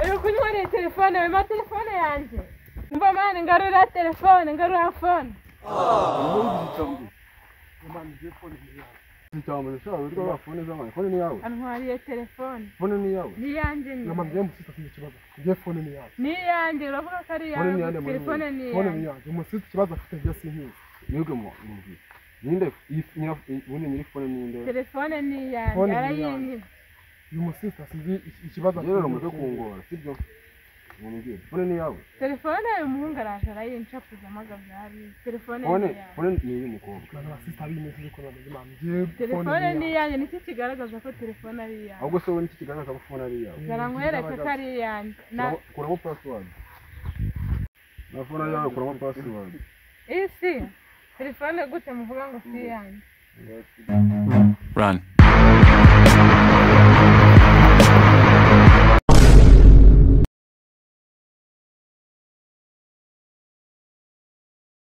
Uri kunywa telefone, wema telefone yanjye. Mva man, ngarura telefone, ngarura phone. Phone ni yawe. Antwariye telefone. Phone ni yawe. Ni yanjye ni. Mama ngiye musita sinzi ikibazo. Ngiye phone ni yawe. Ni yanjye uravuga ko ari yawe. Telefone ni yawe. Phone ni yanjye. Umusita ikibazo afite ngiye sinkizi. Mwebwe mubwire. Ninde ubundi nyiri phone ni nde? Telefone ni yanjye. Arayinyibye. Uyu musista sinzi ikibazo afite. Rero mureke kungora, sibyo? Mumbwire. Phone ni yawe. Telefone y'umuhungu araje arayincapuza amagabye hari. Telefone ni yawe. Phone ni y'umukobwa. Bana basista b'imeze uko bameze mama. Ngiye telefone ni yanjye, niki kigaragaza ko telefone ari iyawe? Ahubwo se wowe niki kigaragaza ko phone ari iyawe? Zara ko ari iyanjye. Kuramo password. Na phone yawe kuramo password. Isi telefone gute muvuga ngo si iyanjye? Run.